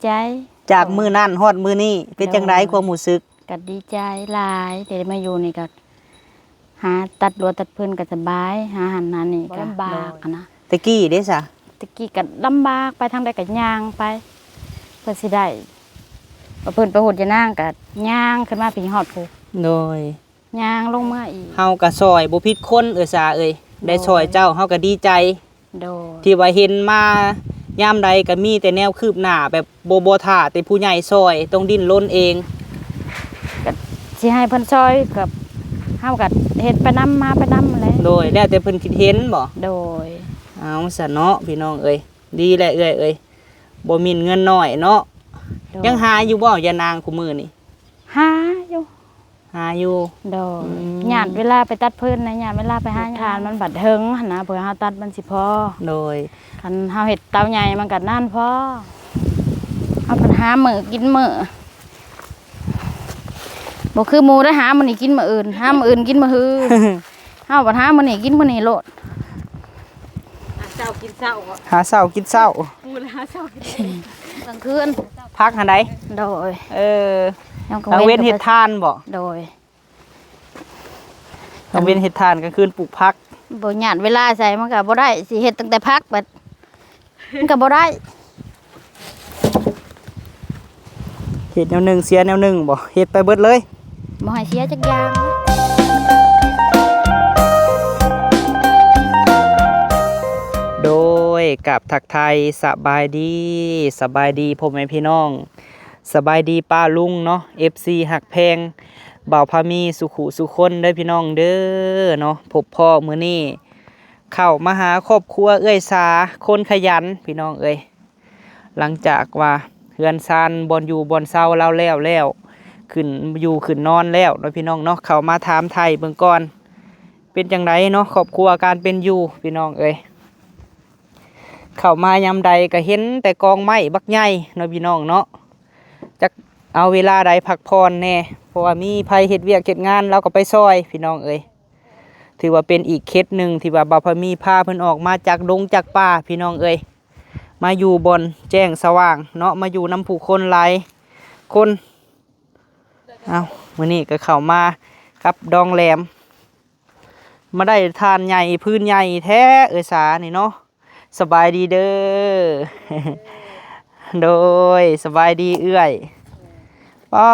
ໃຈ ຈາກມື້ນັ້ນຮອດມື້ນີ້ ເປັນຈັ່ງໃດຄວາມຮູ້ສຶກ? ກໍດີໃຈຫຼາຍ ທີ່ໄດ້ມາຢູ່ນີ້ ກໍຫາຕັດລົວຕັດຟືນກໍສະບາຍ ຫາຫັ້ນຫານີ້ກໍ ລຳບາກ ລຳບາກຫັ້ນນະ. ແຕ່ກີ້ເດ້ຊະ? ແຕ່ກີ້ກໍລຳບາກ ໄປທາງໃດກໍຍ່າງໄປ ເພື່ອຊິໄດ້ ວ່າເພິ່ນໄປຫົດຢານາງກໍຍ່າງຂຶ້ນມາພີ້ຮອດພູ. ໂດຍ. ຍ່າງລົງເມືອອີກ. ເຮົາກໍຊ່ອຍບໍ່ຜິດຄົນເອື້ອຍສາເອີຍ ໄດ້ຊ່ອຍເຈົ້າ ໂດຍ ເຮົາກໍດີໃຈ ໂດຍ ທີ່ວ່າເຫັນມາຍາມໃດກໍມີແຕ່ແນວຄືບໜ້າ ແບບບໍ່ ບໍ່ຖ້າແຕ່ຜູ້ໃຫຍ່ຊ່ອຍ ຕ້ອງດີ້ນລົນເອງ. ກໍຊິໃຫ້ເພິ່ນຊ່ອຍກໍ ເຮົາກໍເຮັດໄປນຳ ມາໄປນຳແຫຼະ. ໂດຍ ແລ້ວແຕ່ເພິ່ນຄິດເຫັນບໍ່? ໂດຍ. ເອົາຊະເນາະ ພີ່ນ້ອງເອີຍ ດີແຫຼະເອື້ອຍເອີຍ ບໍ່ໝິ່ນເງິນນ້ອຍເນາະ. ໂດຍ. ຍັງຫາຢູ່ບໍ່ຢານາງຄູ່ມື້ນີ້? ຫາຢູ່. ຫາຢູ່. ໂດຍ. ອືມ ຍາດເວລາໄປຕັດຟືນນະ ຍາດເວລາໄປຫາ ທານມັນບັດເຖິງຫັ້ນນະ ເພື່ອເຮົາຕັດມັນຊິພໍ. ໂດຍ. ຄັນເຮົາເຮັດເຕົາໃຫຍ່ມັນກໍນານພໍ ເຮົາພັດຫາມື້ກິນມື້ ບໍ່ຄືໝູ່ໄດ້ ຫາມື້ນີ້ກິນມື້ອື່ນ ຫາມື້ອື່ນກິນມື້ຮື ເຮົາບັດຫາມື້ນີ້ກິນມື້ນີ້ໂລດ. ຫາເຊົ້າກິນເຊົ້າ ຫາເຊົ້າກິນເຊົ້າ ໝູ່ລະຫາເຊົ້າກິນເຊົ້າ ກາງຄືນ ຜັກຫັ້ນໃດ? ໂດຍ. ເອີ ກາງເວັນເຮັດທານບໍ່? ໂດຍ. ກາງເວັນເຮັດທານ ກາງຄືນປູກຜັກ ບໍ່ຍາດເວລາໃສ່ ມັນກໍບໍ່ໄດ້ ຊິເຮັດຕັ້ງແຕ່ຜັກບັດ ມັນກໍບໍ່ໄດ້. ເຮັດແນວໜຶ່ງເສຍແນວໜຶ່ງບໍ່? ເຮັດໄປເບິດເລີຍ ບໍ່ໃຫ້ເສຍຈັກຢ່າງ. ໂດຍ ກາບທັກທາຍສະບາຍດີ ສະບາຍດີພໍ່ແມ່ພີ່ນ້ອງ ສະບາຍດີປ້າລຸງເນາະ ເອັຟຊີຮັກແພງ ບ່າວພາມີ ສຸຂູສຸຄົນເດີພີ່ນ້ອງເດີເນາະ. ພົບພໍ້ມື້ນີ້ ເຂົ້າມາຫາຄອບຄົວເອື້ອຍສາ ຄົນຂະຫຍັນພີ່ນ້ອງເອີຍ. ຫຼັງຈາກວ່າເຮືອນຊານ ບ່ອນຢູ່ບ່ອນເຊົາລາວແລ້ວແລ້ວ ຂຶ້ນຢູ່ຂຶ້ນນອນແລ້ວເນາະພີ່ນ້ອງເນາະ ເຂົ້າມາຖາມໄຖ່ເບິ່ງກ່ອນ ເປັນຈັ່ງໃດເນາະ ຄອບຄົວການເປັນຢູ່ພີ່ນ້ອງເອີຍ. ເຂົ້າມາຍາມໃດກໍເຫັນແຕ່ກອງໄມ້ບັກໃຫຍ່ເນາະພີ່ນ້ອງເນາະ ຈັກເອົາເວລາໃດພັກຜ່ອນແດ່ ເພາະວ່າມີໃຜເຮັດວຽກເຮັດງານ ລາວກໍໄປຊ່ອຍພີ່ນ້ອງເອີຍ. ຖືວ່າເປັນອີກເຂດໜຶ່ງທີ່ວ່າບ່າວພາມີພາເພິ່ນອອກມາຈາກດົງຈາກປ່າພີ່ນ້ອງເອີຍ ມາຢູ່ບ່ອນແຈ້ງສະຫວ່າງເນາະ ມາຢູ່ນຳຜູ້ຄົນຫຼາຍຄົນ. ເອົ້າ ມື້ນີ້ກໍເຂົ້າມາກັບດອງແຫຼມ ມາໄດ້ຖ່ານໃຫຍ່ພື້ນໃຫຍ່ແທ້ເອື້ອຍສານີ້ເນາະ. ສະບາຍດີເດີ. ໂດຍ ສະບາຍດີເອື້ອຍ. ປາ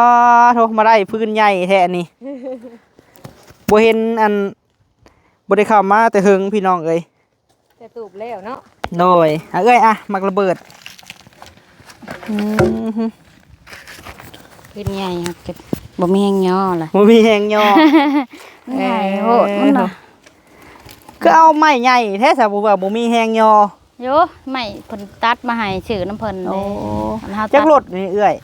ໂທ ມາໄດ້ພື້ນໃຫຍ່ແທ້ນີ້ ບໍ່ເຫັນອັນ ບໍ່ໄດ້ເຂົ້າມາແຕ່ເຫິງພີ່ນ້ອງເອີຍ ແຕ່ຕູບແລ້ວເນາະ. ໂດຍ ອາ ເອື້ອຍ ອະ ໝາກລະເບີດ. ອືມ ຂຶ້ນໃຫຍ່ ບໍ່ມີແຮງຍໍລະ ບໍ່ມີແຮງຍໍ ມັນໃຫຍ່ໂພດ ມັນວ່າ ຄືເອົາໄມ້ໃຫຍ່ແທ້ຊະ ບໍ່ວ່າບໍ່ມີແຮງຍໍ. ໂຍ ໄມ້ເພິ່ນຕັດມາໃຫ້ ຊື້ນຳເພິ່ນເດ້. ໂອ້ ຈັກລົດນີ້ເອື້ອຍ?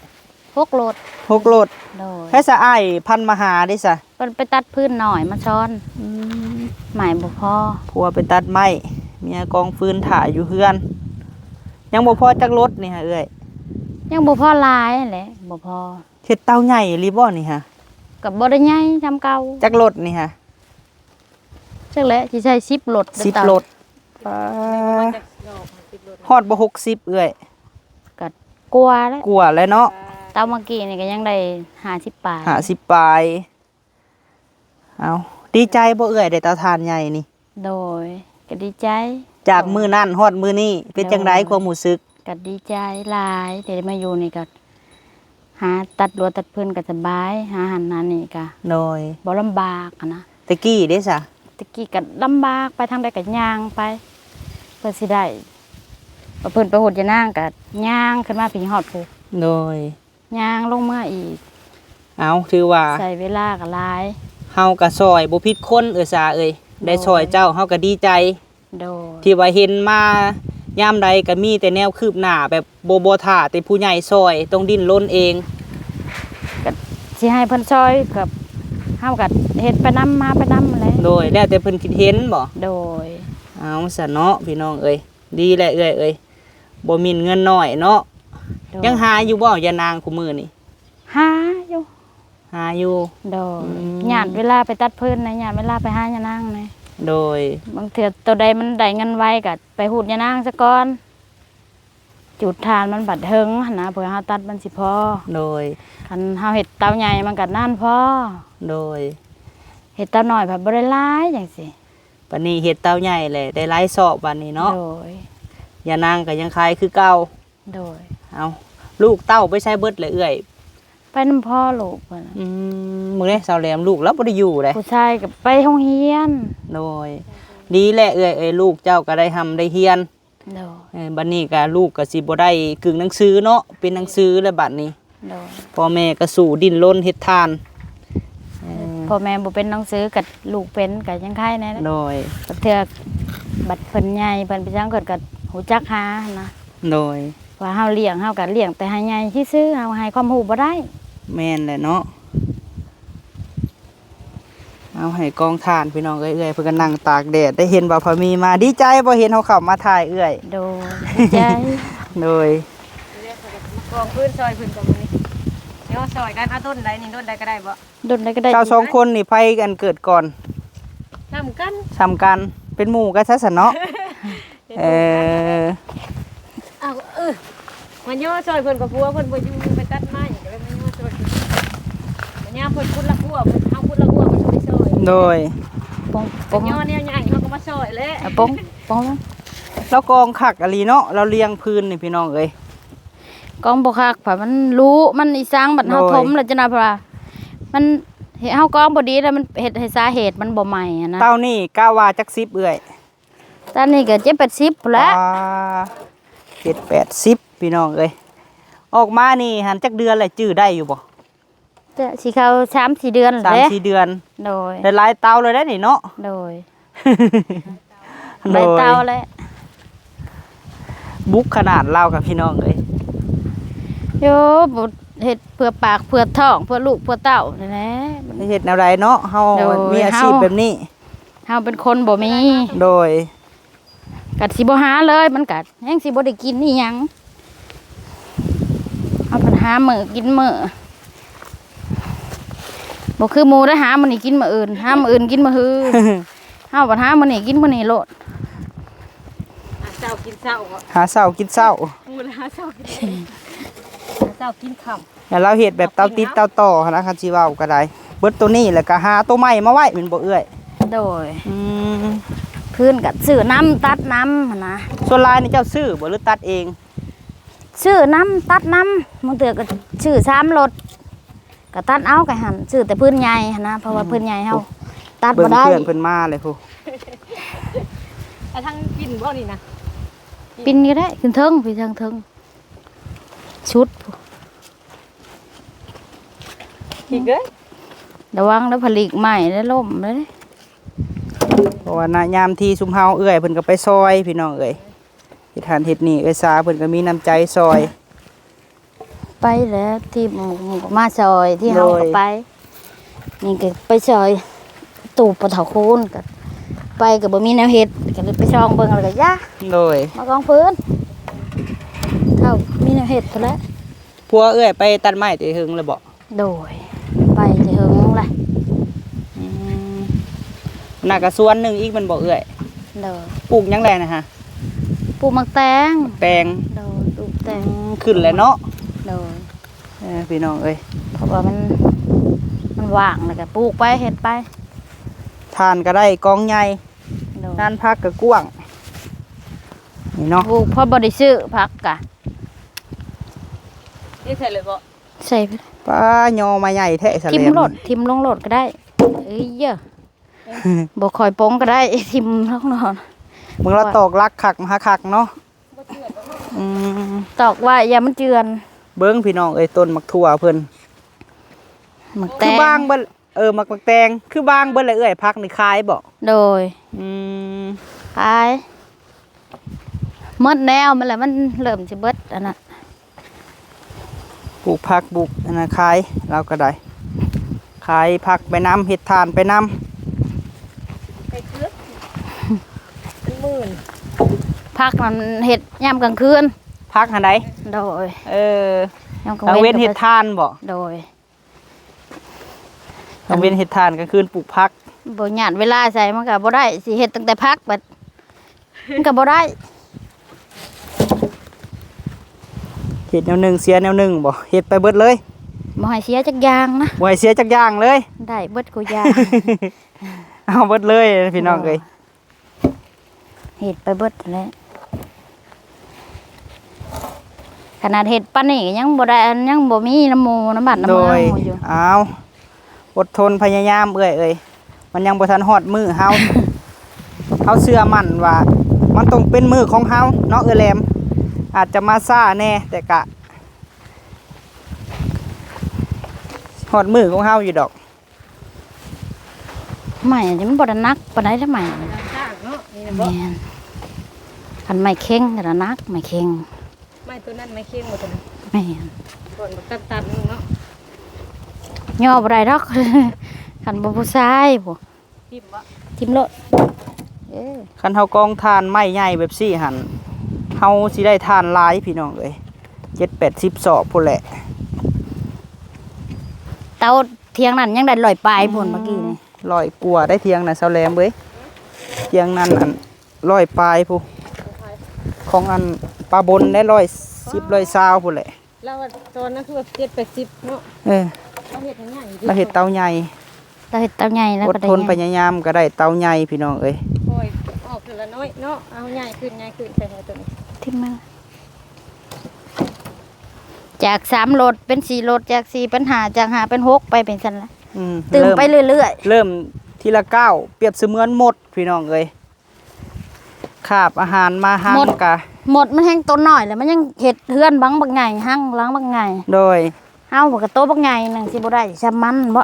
ຫົກລົດ ຫົກລົດ. ໂດຍ. ໃຫ້ສະອ້າຍພັນມະຫາເດ້ຊະ? ເພິ່ນໄປຕັດຟືນໜ້ອຍມາຊ້ອນ. ອືມ ໄມ້ບໍ່ພໍ ຜົວໄປຕັດໄມ້ ເມຍກອງຟືນຖ້າຢູ່ເຮືອນ. ຍັງບໍ່ພໍຈັກລົດນີ້ຫາເອື້ອຍ? ຍັງບໍ່ພໍຫຼາຍແຫຼະ ບໍ່ພໍ. ເຮັດເຕົາໃຫຍ່ອີ່ຫຼີບໍ່ນີ້ຫາ? ກໍບໍ່ໄດ້ໃຫຍ່ສ່ຳເກົ່າ. ຈັກລົດນີ້ຫາ? ຈັກແຫຼະ ຊິໃຊ້ສິບລົດ ສິບລົດ. ປາ ຮອດບໍ່ຫົກສິບເອື້ອຍ? ກໍກວ່າແລ້ວ ກວ່າແລ້ວເນາະ. ເຕົາເມື່ອກີ້ນີ້ກໍຍັງໄດ້ຫ້າສິບປາຍ ຫ້າສິບປາຍ. ເອົ້າ ດີໃຈບໍ່ເອື້ອຍ ໄດ້ເຕົາຖ່ານໃຫຍ່ນີ້? ໂດຍ ກໍດີໃຈ. ຈາກມື້ນັ້ນຮອດມື້ນີ້ ເປັນຈັ່ງໃດຄວາມຮູ້ສຶກ? ກໍດີໃຈຫຼາຍ ທີ່ໄດ້ມາຢູ່ນີ້ກໍ ຫາຕັດລົວຕັດຟືນກໍສະບາຍ ຫາຫັ້ນຫານີ້ກໍ ໂດຍ ບໍ່ລຳບາກຫັ້ນນະ. ແຕ່ກີ້ເດ້ຊະ? ແຕ່ກີ້ກໍລຳບາກ ໄປທາງໃດກໍຍ່າງໄປ ເພື່ອຊິໄດ້ ວ່າເພິ່ນໄປຫົດຢານາງກໍຍ່າງຂຶ້ນມາພີ້ຮອດພູ. ໂດຍ. ຍ່າງລົງເມືອອີກ. ເອົ້າ ຖືວ່າ ໃຊ້ເວລາກໍຫຼາຍ ເຮົາກໍຊ່ອຍບໍ່ຜິດຄົນເອື້ອຍສາເອີຍ ໄດ້ຊ່ອຍເຈົ້າ ໂດຍ ເຮົາກໍດີໃຈ. ໂດຍ. ທີ່ວ່າເຫັນມາຍາມໃດກໍມີແຕ່ແນວຄືບໜ້າ ແບບບໍ່ ບໍ່ຖ້າແຕ່ຜູ້ໃຫຍ່ຊ່ອຍ ຕ້ອງດີ້ນລົນເອງ. ກໍຊິໃຫ້ເພິ່ນຊ່ອຍກໍ ເຮົາກໍເຮັດໄປນຳ ມາໄປນຳແຫຼະ. ໂດຍ. ແລ້ວແຕ່ເພິ່ນຄິດເຫັນບໍ? ໂດຍ. ເອົາ ຊັ້ນເນາະ ພີ່ນ້ອງເອີຍ ດີແຫຼະເອື້ອຍເອີຍ ບໍ່ໝິ່ນເງິນນ້ອຍເນາະ. ໂດຍ. ຍັງຫາຢູ່ບໍ່ ຍານາງ ຄູ່ມື້ນີ້? ຫາຢູ່. ຫາຢູ່. ໂດຍ. ອືມ. ຍາດເວລາໄປຕັດຟືນນະ ຍາດເວລາໄປຫາຍານາງນະ. ໂດຍ. ບາງເທື່ອໂຕໃດມັນໄດ້ເງິນໄວກໍໄປຫູດຍານາງຊະກ່ອນ. ຈູດຖ່ານມັນບັດເຖິງຫັ້ນນະ ເພື່ອເຮົາຕັດມັນຊິພໍ. ໂດຍ. ຄັນເຮົາເຮັດເຕົາໃຫຍ່ມັນກໍນານພໍ. ໂດຍ. ເຮັດເຕົານ້ອຍພັດບໍ່ໄດ້ຫຼາຍຈັ່ງຊີ້. ບັດນີ້ເຮັດເຕົາໃຫຍ່ແຫຼະ ໄດ້ຫຼາຍຊອບບັດນີ້ເນາະ. ໂດຍ. ຍານາງກໍຍັງຂາຍຄືເກົ່າ. ໂດຍ. ເອົ້າ ລູກເຕົ້າໄປໃສເບິດລະເອື້ອຍ? ໄປນຳພໍ່ລູກເພິ່ນ. ອືມ ມື້ໃດຊາວແຫຼມ ລູກລາວບໍ່ໄດ້ຢູ່ເດ້. ຜູ້ຊາຍກໍໄປໂຮງຮຽນ. ໂດຍ. ດີແຫຼະເອື້ອຍເອີຍ ລູກເຈົ້າກໍໄດ້ຮ່ຳໄດ້ຮຽນ. ໂດຍ. ເອີ ບັດນີ້ກໍລູກກໍຊິບໍ່ໄດ້ກຶ່ງໜັງສືເນາະ ເປັນໜັງສືແລ້ວບັດນີ້. ໂດຍ. ພໍ່ແມ່ກໍສູ້ດີ້ນລົນເຮັດທານ. ເອີ ພໍ່ແມ່ບໍ່ເປັນໜັງສື ກັບລູກເປັນກໍຍັງໄຄແດ່. ໂດຍ. ບາງເທື່ອບັດເພິ່ນໃຫຍ່ ເພິ່ນໄປຈັ່ງ ເພິ່ນກໍຮູ້ຈັກຫາຫັ້ນນະ. ໂດຍ. ວ່າເຮົາລ້ຽງ ເຮົາກໍລ້ຽງແຕ່ໃຫ້ໃຫຍ່ຊື່ໆ ເຮົາໃຫ້ຄວາມຮູ້ບໍ່ໄດ້. ແມ່ນແຫຼະເນາະ. ເອົາ ໃຫ້ກອງຖ່ານພີ່ນ້ອງເອີຍ ເອື້ອຍເພິ່ນກໍນັ່ງຕາກແດດ ໄດ້ເຫັນບ່າວພາມີມາ ດີໃຈບໍ່ ເຫັນເຮົາເຂົ້າມາຖ່າຍເອື້ອຍ? ໂດຍ ດີໃຈ. ໂດຍ. ກອງຟືນຊ່ອຍເພິ່ນກັບມື້ນີ້ ເນາະ ຊ່ອຍກັນ. ເອົາ ຕົ້ນໃດນີ້ ຕົ້ນໃດກໍໄດ້ບໍ່? ຕົ້ນໃດກໍໄດ້. ເຈົ້າສອງຄົນນີ້ໃຜອັນເກີດກ່ອນ? ສ່ຳກັນ ສ່ຳກັນ ເປັນໝູ່ກັນຊະຊັ້ນເນາະ. ເອີ ເອົາ ເອີ ມາຍໍຊ່ອຍເພິ່ນ ກໍຜົວເພິ່ນບໍ່ຢູ່ ໄປຕັດໄມ້ ກໍເລີຍມາຍໍຊ່ອຍເພິ່ນ. ຍາມເພິ່ນຂຸດລາກຮົ້ວ ເພິ່ນເອົາຂຸດລາກຮົ້ວ ເພິ່ນກໍໄປຊ່ອຍ. ໂດຍ. ປົງ ປົງ ຍໍແນວໃຫຍ່ ເຮົາກໍມາຊ່ອຍແຫຼະ. ເອົາ ປົງ ປົງ. ລາວກອງຄັກອີ່ຫຼີເນາະ ລາວລຽງພື້ນນີ້ພີ່ນ້ອງເອີຍ. ກອງບໍ່ຄັກ ເພາະມັນລຸ ມັນອີສັງ ບັດເຮົາ ໂດຍ ຖົມແລ້ວ ຈັ່ງນັ້ນ ເພາະວ່າມັນ ເຮົາກອງບໍ່ດີແລ້ວ ມັນເຮັດໃຫ້ສາເຫດມັນບໍ່ໄໝ້ຫັ້ນນະ. ເຕົ້ານີ້ກະວ່າຈັກສິບເອື້ອຍ? ຕອນນີ້ກໍເຈັດແປດສິບພຸ້ນແຫຼະ. ອ່າ ເຈັດແປດສິບ ພີ່ນ້ອງເອີຍ. ອອກມານີ້ຫັ້ນຈັກເດືອນແລ້ວ ຈື່ໄດ້ຢູ່ບໍ່? ຈະຊິເຂົ້າສາມສີ່ເດືອນແຫຼະ ສາມສີ່ເດືອນ. ໂດຍ. ໄດ້ຫຼາຍເຕົາແລ້ວເດ້ນີ້ເນາະ. ໂດຍ. ໂດຍ. ຫຼາຍເຕົາແຫຼະ. ບຸກຂະໜາດລາວກັບພີ່ນ້ອງເອີຍ. ໂຍ ບໍ່ເຮັດເພື່ອປາກເພື່ອທ້ອງ ເພື່ອລູກເພື່ອເຕົ້ານີ້ແຫຼະ. ເຮັດແນວໃດເນາະ ເຮົາ ໂດຍ ມີອາຊີບແບບນີ້. ເຮົາເປັນຄົນບໍ່ມີ. ໂດຍ. ກໍຊິບໍ່ຫາເລີຍ ມັນກໍແຮ່ງຊິບໍ່ໄດ້ກິນອີ່ຫຍັງ. ເຮົາພັດຫາມື້ກິນມື້ ບໍ່ຄືໝູ່ໄດ້ ຫາມື້ນີ້ກິນມື້ອື່ນ ຫາມື້ອື່ນກິນມື້ຮື. ເຮົາບັດຫາມື້ນີ້ກິນມື້ນີ້ໂລດ. ຫາເຊົ້າກິນເຊົ້າ ຫາເຊົ້າກິນເຊົ້າ. ໝູ່ລະຫາເຊົ້າກິນ ຫາເຊົ້າກິນຄ່ຳ. ແລ້ວລາວເຮັດແບບເຕົາຕິດເຕົາຕໍ່ຫັ້ນນະ ຄັນຊິເວົ້າກໍໄດ້. ເບິດໂຕນີ້ແລ້ວກໍຫາໂຕໃໝ່ມາໄວ້ແມ່ນບໍ່ເອື້ອຍ? ໂດຍ. ອືມ. ຟືນກໍຊື້ນຳ ຕັດນຳຫັ້ນນະ. ສ່ວນຫຼາຍນີ້ເຈົ້າຊື້ບໍ່ ຫຼືຕັດເອງ? ຊື້ນຳ ຕັດນຳ. ບາງເທື່ອກໍຊື້ສາມລົດ ກໍຕັດເອົາ ກໍຫັ້ນ ຊື້ແຕ່ຟືນໃຫຍ່ຫັ້ນນະ ເພາະວ່າ ອືມ ຟືນໃຫຍ່ເຮົາຕັດບໍ່ໄດ້. ເບິ່ງເພື່ອນເພິ່ນມາເລີຍພຸ້ນ. ອາ ທາງປິ່ນບໍ່ນີ້ນະ? ປິ່ນກໍໄດ້ ຂຶ້ນເທິງ ໄປທາງເທິງ ສຸດພຸ້ນ. ອີກເດີ້ ລະວັງເດີ້ ຜະລິກໄໝ້ແລ້ວລົ້ມເດີ້. ເພາະວ່ານະ ຍາມທີ່ຊຸມເຮົາເອື້ອຍເພິ່ນກໍໄປຊ່ອຍ ພີ່ນ້ອງເອີຍ ເຮັດຫັ້ນເຮັດນີ້ ເອື້ອຍສາເພິ່ນກໍມີນ້ຳໃຈຊ່ອຍ. ໄປແລ້ວ ທີ່ໝູ່ ໝູ່ກໍມາຊ່ອຍ ທີ່ເຮົາ ໂດຍ ກໍໄປ. ນີ້ກໍໄປຊ່ອຍຕູບພໍ່ເຖົ້າຄູນ ກໍໄປກໍບໍ່ມີແນວເຮັດ ກໍເລີຍໄປສ່ອງເບິ່ງແລ້ວກໍຢ່າ. ໂດຍ. ມາກອງຟືນ ເຮົາມີແນວເຮັດພຸ້ນແຫຼະ. ຜົວເອື້ອຍໄປຕັດໄມ້ແຕ່ເຫິງແລ້ວບໍ? ໂດຍ. ໄປແຕ່ເຫິງແລ້ວ. ອືມ. ນະກະສວນໜຶ່ງອີກແມ່ນບໍ່ເອື້ອຍ? ໂດຍ. ປູກຫຍັງແດ່ນະຮະ? ປູກໝາກແຕງ. ແຕງ. ໂດຍ. ປູກແຕງ. ອືມ ຂຶ້ນແລ້ວເນາະ? ໂດຍ. ເອີ ພີ່ນ້ອງເອີຍ ເພາະວ່າມັນ ມັນວ່າງ ແລ້ວກໍປູກໄປ ເຮັດໄປ. ຖ່ານກໍໄດ້ກອງໃຫຍ່. ໂດຍ. ນານຜັກກໍກວ້າງ ນີ້ເນາະ. ປູກພໍບໍ່ໄດ້ຊື້ຜັກກະ ນີ້ໃສ່ເລີຍບໍ່? ໃສ່. ປ້າ ຍໍມາໃຫຍ່ແທ້ສະແລມ. ຖິ້ມໂລດ ຖິ້ມລົງໂລດກໍໄດ້. ເອີຍ ບໍ່ຄ່ອຍປົງກໍໄດ້ ຖິ້ມລົງໂລດ. ເບິ່ງລາວຕອກຫຼັກຄັກມະຫາຄັກເນາະ. ອືມ ຕອກໄວ້ຢ່າມັນເຈື່ອນ. ເບິ່ງພີ່ນ້ອງເອີຍ ຕົ້ນໝາກຖົ່ວເພິ່ນ ໝາກແຕງ ຄືບາງເບິດ. ເອີ ໝາກ ໝາກແຕງ ຄືບາງເບິດແລ້ວເອື້ອຍ ຜັກນີ້ຂາຍບໍ? ໂດຍ. ອືມ ຂາຍ ໝົດແນວມັນແຫຼະ ມັນເລີ່ມຊິເບິດອັນນັ້ນ. ປູກຜັກ ປູກອັນນັ້ນຂາຍ ລາວກໍໄດ້ ຂາຍຜັກໄປນຳ ເຮັດຖ່ານໄປນຳ. ໄປເກືອບເປັນໝື່ນ. ຜັກນັ້ນເຮັດຍາມກາງຄືນ. ຜັກຫັ້ນໃດ? ໂດຍ. ເອີ ຍາມກາງເວັນເຮັດຖ່ານບໍ? ໂດຍ. ກາງເວັນເຮັດຖ່ານ ກາງຄືນປູກຜັກ. ບໍ່ຍາດເວລາໃສ່ ມັນກໍບໍ່ໄດ້ ຊິເຮັດຕັ້ງແຕ່ຜັກ ບັດ ມັນກໍບໍ່ໄດ້. ປັນແນວໜຶ່ງເສຍແນວໜຶ່ງບໍ່? ເຮັດໄປເບິດເລີຍ ບໍ່ໃຫ້ເສຍຈັກຢ່າງນະ ບໍ່ໃຫ້ເສຍຈັກຢ່າງເລີຍ ໄດ້ເບິດຄູ່ຢ່າງ ເອົາເບິດເລີຍພີ່ນ້ອງເອີຍ. ເຮັດໄປເບິດຫັ້ນແຫຼະ ຂະໜາດເຮັດປານນີ້ກໍຍັງບໍ່ໄດ້ ຍັງບໍ່ມີນຳໝູ່ນຳບ້ານນຳເມືອງຢູ່. ໂດຍ ອ້າວ ອົດທົນພະຍາຍາມເອື້ອຍເອີຍ ມັນຍັງບໍ່ທັນຮອດມື້ເຮົາ ເຮົາເຊື່ອໝັ້ນວ່າມັນຕ້ອງເປັນມື້ຂອງເຮົາເນາະເອື້ອຍແຫຼມ ອາດຈະມາຊ້າແດ່ ແຕ່ກະຮອດມື້ຂອງເຮົາຢູ່ດອກ. ໄມ້ອັນນີ້ມັນບໍ່ໄດ້ໜັກປານໃດເດ້ ໄມ້ ເນາະ ນີ້ນະບໍ່? ແມ່ນ ຄັນໄມ້ເຄັງກໍໜັກ ໄມ້ເຄັງ ໄມ້ຕົວນັ້ນ ໄມ້ເຄັງບໍ່ຕົວນັ້ນ? ແມ່ນ ບ່ອນບັກຕັນໆເນາະ ຍໍບໍ່ໄດ້ດອກ ຄັນບໍ່ຜູ້ຊາຍພຸ້ນ ຖິ້ມບໍ່? ຖິ້ມໂລດ ເອີ ຄັນເຮົາກອງຖ່ານໄມ້ໃຫຍ່ແບບຊີ້ຫັ້ນ ເຮົາຊິໄດ້ຖ່ານຫຼາຍພີ່ນ້ອງເອີຍ ເຈັດແປດສິບສອບພຸ້ນແຫຼະ ເຕົາ ຖຽງນັ້ນຍັງໄດ້ຮ້ອຍປາຍພຸ້ນ ອືມ ເມື່ອກີ້ນີ້ ຮ້ອຍກວ່າໄດ້ຖຽງນະ ຊາວແຫຼມເອີຍ ຖຽງນັ້ນອັນຮ້ອຍປາຍພຸ້ນ ຂອງອັນປ້າບົນໄດ້ຮ້ອຍສິບ ຮ້ອຍຊາວພຸ້ນແຫຼະ. ລາວວ່າຕອນນັ້ນຄືວ່າເຈັດແປດສິບເນາະ ເອີ ລາວເຮັດໃຫ້ໃຫຍ່ ລາວເຮັດເຕົາໃຫຍ່ ລາວເຮັດເຕົາໃຫຍ່ ລາວກໍໄດ້ ອົດທົນພະຍາຍາມກໍໄດ້ເຕົາໃຫຍ່ພີ່ນ້ອງເອີຍ ຄ່ອຍອອກເທື່ອລະໜ້ອຍເນາະ ເອົາໃຫຍ່ຂຶ້ນ ໃຫຍ່ຂຶ້ນ ໃສ່ໃຫ້ຕົວນີ້ ຖິ້ມມາ ຈາກສາມໂລດເປັນສີ່ໂລດ ຈາກສີ່ເປັນຫ້າ ຈາກຫ້າເປັນຫົກ ໄປເປັນຊັ້ນລະ ອືມ ຕື່ມໄປເລື້ອຍໆ ເລີ່ມທີລະກ້າວ ປຽບສະເໝືອນມົດພີ່ນ້ອງເອີຍ ຄາບອາຫານມາຮັງ ມົດກະ ມົດມັນແຮ່ງໂຕນ້ອຍແຫຼະ ມັນຍັງເຮັດເຮືອນບັງບັກໃຫຍ່ ຮັງຫຼັງບັກໃຫຍ່ ໂດຍ ເຮົາກໍໂຕບັກໃຫຍ່ໜຶ່ງ ຊິບໍ່ໄດ້ຊ່ຳມັນບໍ?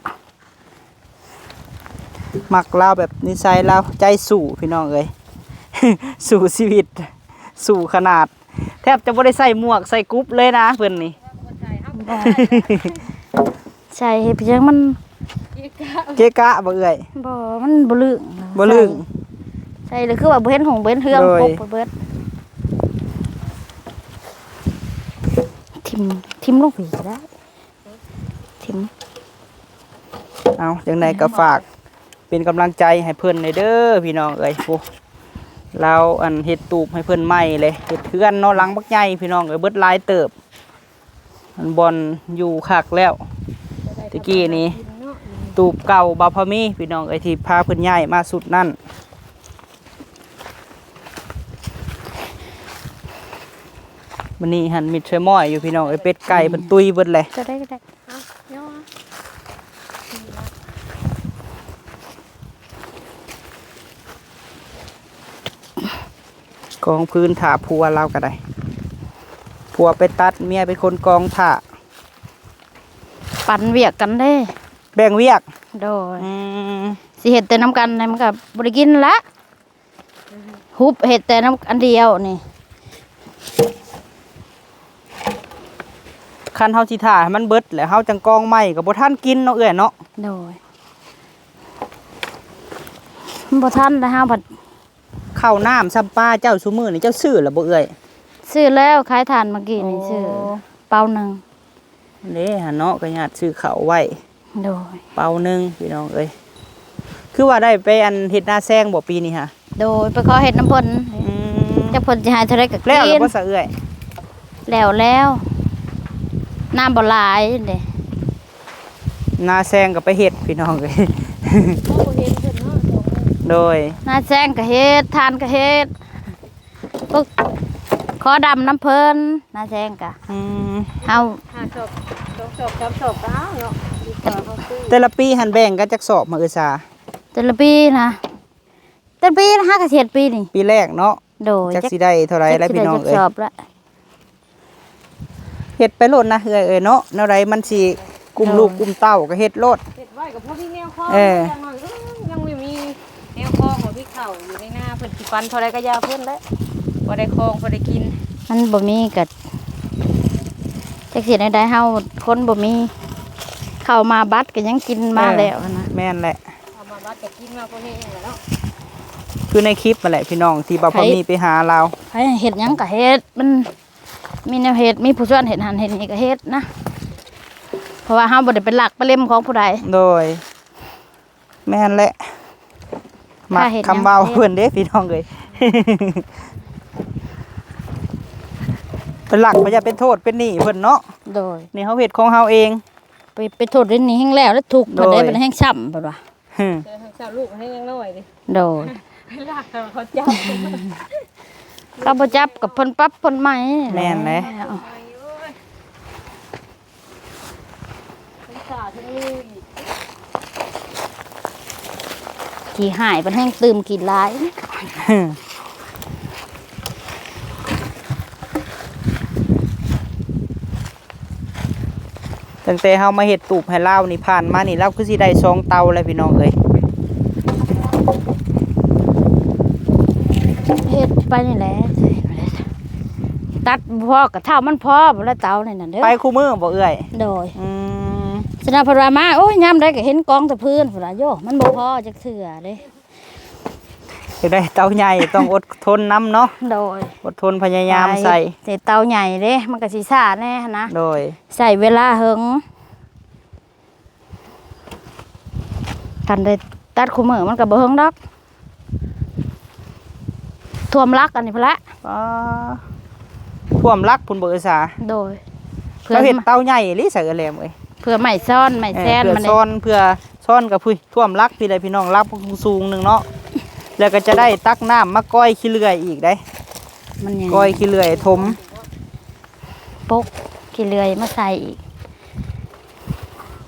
ມັກລາວແບບນິໄສລາວ ໃຈສູ້ພີ່ນ້ອງເອີຍ ສູ້ຊີວິດ ສູ້ຂະໜາດ ແທບຈະບໍ່ໄດ້ໃສ່ໝວກໃສ່ກຸບເລີຍນະເພິ່ນນີ້ ບໍ່ ໃສ່ເຮັດຫຍັງມັນ ເກະກະ ເກະກະບໍ່ເອື້ອຍ? ບໍ່ ມັນບໍ່ລຶ້ງ ບໍ່ລຶ້ງ ໃສ່ ໃສ່ແລ້ວຄືວ່າບໍ່ເຫັນຫົງບໍ່ເຫັນເຮືອງ ໂດຍ ປົກໄປເບິດ ຖິ້ມ ຖິ້ມລົງພີ້ກໍໄດ້ ຖິ້ມ ເອົາ ຈັ່ງໃດກໍຝາກເປັນກຳລັງໃຈໃຫ້ເພິ່ນແດ່ເດີພີ່ນ້ອງເອີຍ ໂອ້ ລາວອັນເຮັດຕູບໃຫ້ເພິ່ນໃໝ່ເລີຍ ເຮັດເຮືອນເນາະ ຫຼັງບັກໃຫຍ່ພີ່ນ້ອງເອີຍ ເບິດຫຼາຍເຕີບ ອັນບ່ອນຢູ່ຄັກແລ້ວ ແຕ່ກີ້ນີ້ ຕູບເກົ່າບ່າວພາມີພີ່ນ້ອງເອີຍ ທີ່ພາເພິ່ນຍ້າຍມາຊຸດນັ້ນ ມື້ນີ້ຫັ້ນມິດຊ່ອຍມ້ອຍຢູ່ພີ່ນ້ອງເອີຍ ເປັດໄກ່ເພິ່ນຕຸຍເບິດແຫຼະ ກໍໄດ້ ກໍໄດ້ ເອົາ ກອງຟືນຖ້າຜົວລາວກໍໄດ້ ຜົວໄປຕັດ ເມຍເປັນຄົນກອງຖ້າ ປັນວຽກກັນເດ້ ແບ່ງວຽກ ໂດຍ ອືມ ຊິເຮັດແຕ່ນຳກັນ ມັນກໍບໍ່ໄດ້ກິນລະ ຮຸບເຮັດແຕ່ນຳອັນດຽວນີ້ ຄັນເຮົາຊິຖ້າໃຫ້ມັນເບິດແລ້ວ ເຮົາຈັ່ງກອງໃໝ່ກໍບໍ່ທັນກິນເນາະເອື້ອຍເນາະ ໂດຍ ມັນບໍ່ທັນແລ້ວ ເຮົາພັດ ເຂົ້ານ້ຳຊຳປາເຈົ້າຊຸມື້ນີ້ ເຈົ້າຊື້ແລ້ວບໍ່ເອື້ອຍ? ຊື້ແລ້ວ ຂາຍຖ່ານເມື່ອກີ້ນີ້ ໂອ້ ຊື້ເປົາໜຶ່ງ ເດ້ຫັ້ນເນາະ ກໍຍາດຊື້ເຂົ້າໄວ້ ໂດຍ ເປົາໜຶ່ງພີ່ນ້ອງເອີຍ ຄືວ່າໄດ້ໄປອັນເຮັດນາແຊງບໍ່ປີນີ້ຫະ? ໂດຍ ໄປຂໍເຮັດນຳເພິ່ນ ອືມ ຈັກເພິ່ນຊິໃຫ້ເທົ່າໃດກໍກິນ ແລ້ວແລ້ວບໍ່ຊະເອື້ອຍ? ແລ້ວແລ້ວ ນ້ຳບໍ່ຫຼາຍເດ້ ນາແຊງກໍໄປເຮັດພີ່ນ້ອງເອີຍ ໂອ້ ບໍ່ເຫັນເພິ່ນເນາະ ໂດຍ ນາແຊງກໍເຮັດ ຖ່ານກໍເຮັດ ກໍຂໍດຳນຳເພິ່ນ ນາແຊງກະ ອືມ ເຮົາ ຫ້າສອບ ສອງສອບ ສາມສອບກໍເອົາເນາະ ດີກວ່າເຮົາຊື້ ແຕ່ລະປີຫັ້ນແບ່ງກັນຈັກສອບມະເອື້ອຍສາ? ແຕ່ລະປີນະ ແຕ່ລະປີນະ ຫາກະເຮັດປີນີ້ ປີແລກເນາະ ໂດຍ ຈັກຊິໄດ້ເທົ່າໃດລະພີ່ນ້ອງເອີຍ ຈັກຊິໄດ້ຈັກສອບລະ ເຮັດໄປໂລດນະເອື້ອຍເອີຍເນາະ ແນວໃດມັນຊິກຸ້ມລູກ ໂດຍ ກຸ້ມເຕົ້າກໍເຮັດໂລດ ເຮັດໄວ້ກໍພໍມີແນວຄອງ ເອີ ຢ່າງໜ້ອຍ ເອີ ຍັງບໍ່ມີແນວຄອງ ບໍ່ມີເຂົ້າຢູ່ໃນນາ ເພິ່ນຊິປັນເທົ່າໃດກໍຢ່າເພິ່ນແຫຼະ ພໍໄດ້ຄອງ ພໍໄດ້ກິນ ມັນບໍ່ມີກໍຈັກຊິແນວໃດ ເຮົາຄົນບໍ່ມີ ເຂົ້າມາບັດກໍຍັງກິນມາ ເອີ ແລ້ວຫັ້ນນະ ແມ່ນແຫຼະ ເຂົ້າມາບັດກໍກິນມາພໍແຮງແລ້ວເນາະ ຄືໃນຄລິບຫັ້ນແຫຼະພີ່ນ້ອງ ທີ່ບ່າວພາມີໄປຫາລາວ ໃຜເຮັດຫຍັງກໍເຮັດ ມັນ ມີແນວເຮັດ ມີຜູ້ຊວນເຮັດຫັ້ນເຮັດນີ້ກໍເຮັດນະ ເພາະວ່າເຮົາບໍ່ໄດ້ໄປລັກໄປເລັມຂອງຜູ້ໃດ ໂດຍ ແມ່ນແຫຼະ ມັກຄຳເວົ້າເພິ່ນເດ້ພີ່ນ້ອງເອີຍ ເປັນຫຼັກ ບໍ່ຢາກເປັນໂທດເປັນໜີ້ເພິ່ນເນາະ. ໂດຍ ນີ້ເຮົາເຮັດຂອງເຮົາເອງ. ໄປ ໄປໂທດເປັນໜີ້ແຮງແລ້ວ ແລ້ວທຸກເພິ່ນໄດ້ ໂດຍ ເພິ່ນແຮງຊ້ຳເພິ່ນວ່າ. ຮຶ ເຈົ້າລູກໃຫ້ຍັງນ້ອຍເດ້. ໂດຍ ເວລາເຂົາຈັບ ເຂົາບໍ່ຈັບກໍເພິ່ນປັບເພິ່ນໃໝ່. ແມ່ນແຫຼະ ຂີ້ຮ້າຍເພິ່ນແຮງຕື່ມຂີ້ຫຼາຍ. ຕັ້ງແຕ່ເຮົາມາເຮັດຕູບໃຫ້ລາວນີ້ ຜ່ານມານີ້ ລາວຄືຊິໄດ້ສອງເຕົາແລ້ວພີ່ນ້ອງເອີຍ. ເຮັດໄປນີ້ແຫຼະ ຕັດພໍກະເທົ່າມັນພໍບໍ່ລະເຕົານີ້ນະເດີ. ໄປຄູ່ມື້ບໍ່ເອື້ອຍ? ໂດຍ ອືມ ສະນັ້ນເພິ່ນວ່າມາ ໂອ້ຍ ຍາມໃດກະເຫັນກອງແຕ່ພື້ນພຸ້ນລະ. ໂຢ ມັນບໍ່ພໍຈັກເທື່ອເດ້. ຢາກໄດ້ເຕົາໃຫຍ່ຕ້ອງອົດທົນນຳເນາະ. ໂດຍ ອົດທົນພະຍາຍາມໃສ່ ໃສ່ເຕົາໃຫຍ່ເດ້ ມັນກະຊິຊ້າແດ່ຫັ້ນນະ. ໂດຍ ໃຊ້ເວລາເຫິງ ຄັນໄດ້ຕັດຄູ່ມື້ມັນກະບໍ່ເຫິງດອກ. ຖ້ວມຫຼັກອັນນີ້ພຸ້ນລະ. ອໍ ຖ້ວມຫຼັກພຸ້ນບໍ່ເອື້ອຍສາ? ໂດຍ ເພື່ອເຮັດເຕົາໃຫຍ່ອີ່ຫຼີສະເອື້ອຍແຫຼມເອີຍ. ເພື່ອໄມ້ຊ້ອນໄມ້ແຊນ ເອີ ມັນເດ້ ຊ້ອນ ເພື່ອຊ້ອນກັບພຸ້ນ ຖ້ວມຫຼັກພີ້ແຫຼະພີ່ນ້ອງ ຫຼັກສູງໜຶ່ງເນາະ. ແລ້ວກໍຈະໄດ້ຕັກນ້ຳມາກ້ອຍຂີ້ເລື່ອຍອີກເດ້ ມັນໃຫຍ່ ກ້ອຍຂີ້ເລື່ອຍຖົມ ປົກຂີ້ເລື່ອຍມາໃສ່ອີກ.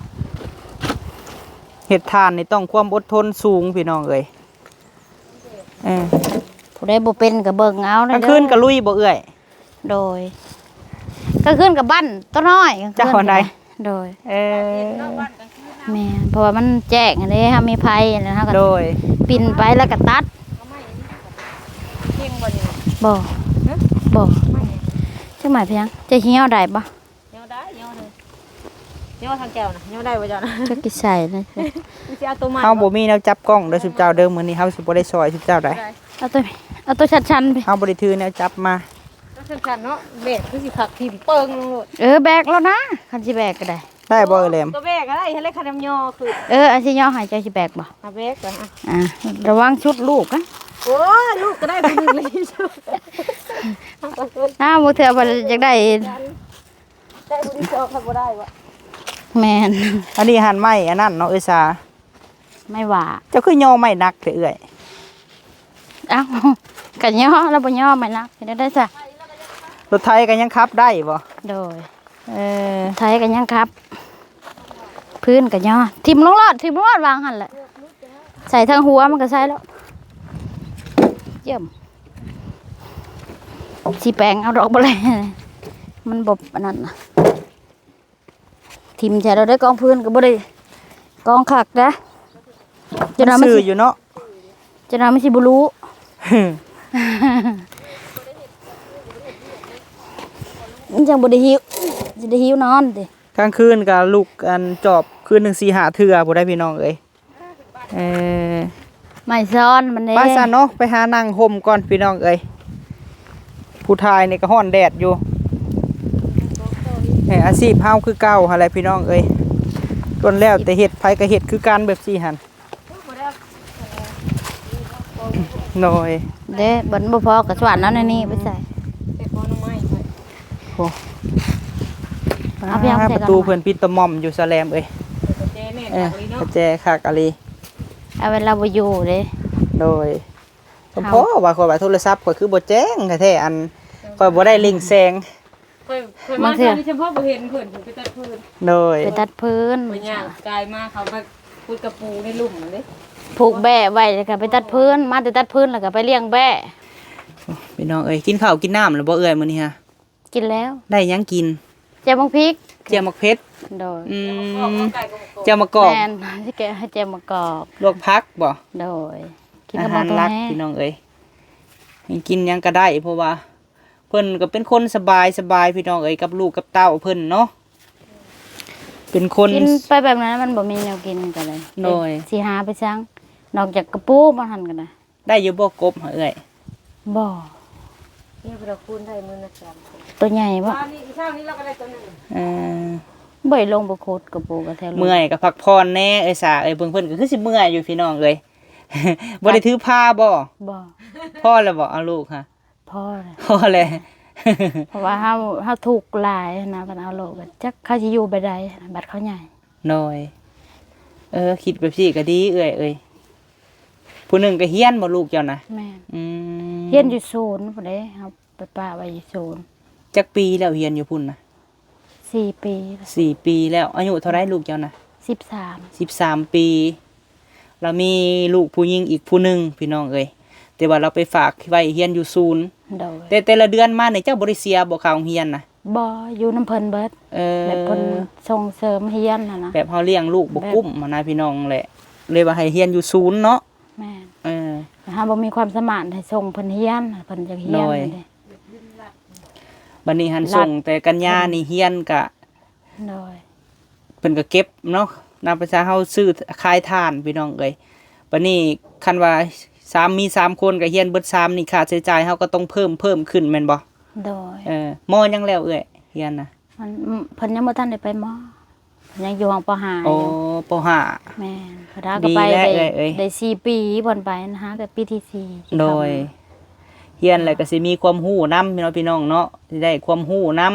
ເຮັດຖ່ານນີ້ຕ້ອງຄວາມອົດທົນສູງພີ່ນ້ອງເອີຍ. ເອີ ຜູ້ໃດບໍ່ເປັນກໍເບິ່ງເອົາ. ກາງຄືນກໍລຸຍບໍ່ເອື້ອຍ? ໂດຍ ກາງຄືນກໍບັ້ນຕົວນ້ອຍ. ເຈົ້າອັນໃດ? ໂດຍ ເອີ ແມ່ນ ເພາະວ່າມັນແຈ້ງຫັ້ນເດ້ ເຮົາມີໄຟຫັ້ນນະ ເຮົາກໍ ໂດຍ ປິ່ນໄປແລ້ວກໍຕັດ. ບໍ່ ບໍ່ ຈັກໝາຍພຽງ ຈະຊິຍໍໄດ້ບໍ່? ຍໍໄດ້ ຍໍເລີຍ ຍໍທາງແກ້ວນະ ຍໍໄດ້ບໍ່ເຈົ້ານະ? ຈັກຊິໃສ່ນະ ຊິເອົາໂຕໃໝ່. ເຮົາບໍ່ມີແນວຈັບກ້ອງເດີຊຸມເຈົ້າເດີ ມື້ນີ້ເຮົາຊິບໍ່ໄດ້ຊ່ອຍຊຸມເຈົ້າໃດ. ເອົາໂຕ ເອົາໂຕຊັນໆ ເຮົາບໍ່ໄດ້ຖືແນວຈັບມາ. ເອົາຊັນໆເນາະ ແບກຄືຊິຄັກ ຖິ້ມເປິງລົງໂລດ. ເອີ ແບກແລ້ວນະ ຄັນຊິແບກກໍໄດ້. ໄດ້ບໍ່ເອື້ອຍແຫຼມ? ກໍແບກກໍໄດ້ ເຮັດແລ້ວຄັນນຳຍໍຄື. ເອີ ອັນຊິຍໍໃຫ້ ເຈົ້າຊິແບກບໍ່? ອາ ແບກກ່ອນ ອາ ລະວັງຊຸດລູກນະ. ໂອ້ຍ ລູກກໍໄດ້ຜູ້ໜຶ່ງເລີຍ. ອ້າວ ບໍ່ເທື່ອວ່າຢາກໄດ້ ໄດ້ຜູ້ທີ່ສອງຄັນບໍ່ໄດ້ບໍ່? ແມ່ນ ອັນນີ້ຫັ້ນໄມ້ອັນນັ້ນເນາະເອື້ອຍສາ ໄມ້ຫວ້າ. ເຈົ້າຄືຍໍໄມ້ໜັກແທ້ເອື້ອຍ? ເອົ້າ ກະຍໍ ລະບໍ່ຍໍໄມ້ໜັກ ເຮັດແນວໃດຊະ? ລົດໄຖກະຍັງຂັບໄດ້ບໍ່? ໂດຍ ເອີ ໄຖກະຍັງຂັບ ພື້ນກະຍໍ ຖິ້ມລົງໂລດ ຖິ້ມລົງໂລດ ວາງຫັ້ນແຫຼະ ໃສ່ທາງຫົວມັນກະໃສ່ໂລດ. ຢ້ຽມ ຊິແປງເອົາດອກບໍ່ແລະ ມັນບໍ່ອັນນັ້ນນະ. ຖິ້ມໃສ່ແລ້ວໄດ້ກອງພື້ນກໍບໍ່ໄດ້ກອງຄັກນະ ຈົນວ່າມັນ ຊື່ຢູ່ເນາະ ຈົນວ່າມັນຊິບໍ່ຮູ້ ມັນຈັ່ງບໍ່ໄດ້ຫິວ ຊິໄດ້ຫິວນອນຕິ. ກາງຄືນກໍລຸກ ອັນ ຈອບຄືນໜຶ່ງສີ່ຫ້າເທື່ອພຸ້ນໃດ໋ພີ່ນ້ອງເອີຍ. ເອີ ໄມ້ຊ້ອນມັນເດ້. ໄປຊັ້ນເນາະ ໄປຫານັ່ງຮົ່ມກ່ອນພີ່ນ້ອງເອີຍ ຜູ້ຖ່າຍນີ້ກໍຮ້ອນແດດຢູ່ ແມ່ນອາຊີບເຮົາຄືເກົ່າຫັ້ນແຫຼະພີ່ນ້ອງເອີຍ ລ້ວນແລ້ວແຕ່ເຮັດ ໃຜກໍເຮັດຄືກັນແບບຊີ້ຫັ້ນ. ໂດຍ ເດ້ ມັນບໍ່ພໍກໍສວນເອົາໃນນີ້ໄປໃສ່ ໂອ້ ເອົາໄປເອົາໃສ່ ປະຕູເພິ່ນປິດຕະໝ່ອມຢູ່ສະແຫຼມເອີຍ. ເອີ ປະແຈຄັກອີ່ຫຼີ. ເອົາເວລາບໍ່ຢູ່ເດ້. ໂດຍ ສຳພໍວ່າຂ້ອຍວ່າໂທລະສັບຂ້ອຍຄືບໍ່ແຈ້ງແທ້ໆ ອັນ ຂ້ອຍບໍ່ໄດ້ເລັ່ງແສງ ຂ້ອຍ ຂ້ອຍມາເທື່ອນີ້ສຳພໍບໍ່ເຫັນເພິ່ນ ເພິ່ນໄປຕັດເພີນ. ໂດຍ ໄປຕັດເພີນ ຂ້ອຍຍ່າງກາຍມາ ເຂົາໄປຂຸດກະປູໃນລຸ່ມນັ້ນເດ້ ຜູກແບ້ໄວ້ ແລ້ວກໍໄປຕັດເພີນ ມາແຕ່ຕັດເພີນແລ້ວກໍໄປລ້ຽງແບ້. ໂອ້ ພີ່ນ້ອງເອີຍ ກິນເຂົ້າກິນນ້ຳແລ້ວບໍ່ເອື້ອຍມື້ນີ້ຮະ? ກິນແລ້ວ. ໄດ້ຫຍັງກິນ? ແຈ່ວໝາກພິກ. ແຈ່ວໝາກເຜັດ. ໂດຍ ອືມ ແຈ່ວໝາກກອກ. ແມ່ນ ແຈ່ວໝາກກອກ ລວກຜັກບໍ່? ໂດຍ ກິນກັບໝາກແຮງ ອາຫານຫຼັກພີ່ນ້ອງເອີຍ ກິນຫຍັງກໍໄດ້ ເພາະວ່າເພິ່ນກໍເປັນຄົນສະບາຍ ສະບາຍພີ່ນ້ອງເອີຍ ກັບລູກກັບເຕົ້າເພິ່ນເນາະ ເປັນຄົນ ກິນໄປແບບນັ້ນ ມັນບໍ່ມີແນວກິນກໍເລີຍ. ໂດຍ ຊິຫາໄປສັງ ນອກຈາກກະປູບໍ່ຫັ້ນກໍໄດ້. ໄດ້ຢູ່ບໍ່ກົບຫະເອື້ອຍ? ບໍ່ ນີ້ເພິ່ນເອົາຄູນໄດ້ມື້ລະສາມໂຕໃຫຍ່ບໍ່? ເອີ ບໍ່ໄດ້ລົງໄປຂຸດກະປູກະແທ. ເມື່ອຍກໍພັກຜ່ອນແດ່ເອື້ອຍສາເອີຍ. ເບິ່ງເພິ່ນກໍຄືຊິເມື່ອຍຢູ່ພີ່ນ້ອງເອີຍ. ບໍ່ໄດ້ຖືພາບໍ່? ບໍ່ ພໍແລ້ວບໍ່? ເອົາລູກຫະ ພໍແລ້ວ ພໍແລ້ວ. ເພາະວ່າເຮົາ ເຮົາທຸກຫຼາຍນະ ບັດເອົາລູກ ຈັກເຂົາຊິຢູ່ແບບໃດນະ ບັດເຂົາໃຫຍ່. ໂດຍ ເອີ ຄິດແບບຊີ້ກໍດີເອື້ອຍເອີຍ. ຜູ້ໜຶ່ງກໍຮຽນບໍ່ລູກເຈົ້ານະ? ແມ່ນ. ອືມ ຮຽນຢູ່ສູນພຸ້ນເດ້ ເຮົາໄປປະໄວ້ຢູ່ສູນ. ຈັກປີແລ້ວຮຽນຢູ່ພຸ້ນນະ? ສີ່ປີແລ້ວ. ສີ່ປີແລ້ວ. ອາຍຸເທົ່າໃດລູກເຈົ້ານະ? ສິບສາມ. ສິບສາມປີ. ລາວມີລູກຜູ້ຍິງອີກຜູ້ໜຶ່ງ ພີ່ນ້ອງເອີຍ, ແຕ່ວ່າລາວໄປຝາກໄວ້ຮຽນຢູ່ສູນ. ໂດຍ. ແຕ່ແຕ່ລະເດືອນມານີ້ເຈົ້າບໍ່ໄດ້ເສຍບໍ່ ຄ່າໂຮງຮຽນນະ? ບໍ່, ຢູ່ນຳເພິ່ນເບິດ. ເອີ ແບບເພິ່ນສົ່ງເສີມຮຽນຫັ້ນນະ, ແບບເຮົາລ້ຽງລູກບໍ່ກຸ້ມຫັ້ນນະ ພີ່ນ້ອງແຫຼະ, ເລີຍວ່າໃຫ້ຮຽນຢູ່ສູນເນາະ. ແມ່ນ. ເອີ ເຮົາບໍ່ມີຄວາມສາມາດໃຫ້ສົ່ງເພິ່ນຮຽນ, ເພິ່ນຢາກຮຽນ. ໂດຍ. ບັດນີ້ຫັ້ນ ລັດ ສົ່ງແຕ່ກັນຍານີ້ຮຽນກະ ໂດຍ ເພິ່ນກໍເກັບເນາະ, ນຳພາສາເຮົາຊື້ຂາຍຖ່ານ ພີ່ນ້ອງເອີຍ. ບັດນີ້ຄັນວ່າສາມ ມີສາມຄົນກໍຮຽນເບິດສາມນີ້ ຄ່າໃຊ້ຈ່າຍເຮົາກໍຕ້ອງເພີ່ມ ເພີ່ມຂຶ້ນແມ່ນບໍ່? ໂດຍ. ເອີ ມໍຫຍັງແລ້ວເອື້ອຍຮຽນນະ? ມັນ ເພິ່ນຍັງບໍ່ທັນໄດ້ໄປມໍ ເພິ່ນຍັງຢູ່ຫ້ອງ ປໍຫ້າ ໂອ້ ຢູ່ ປໍຫ້າ. ແມ່ນ. ເພິ່ນຫາກໍໄປ ດີແລ້ວ ໄດ້ ເອື້ອຍເອີຍ ໄດ້ສີ່ປີ ເພິ່ນໄປຫາກໍປີທີສີ່. ໂດຍ. ຮຽນແລ້ວກໍຊິມີຄວາມຮູ້ນຳເນາະ ພີ່ນ້ອງເນາະ, ຊິໄດ້ຄວາມຮູ້ນຳ.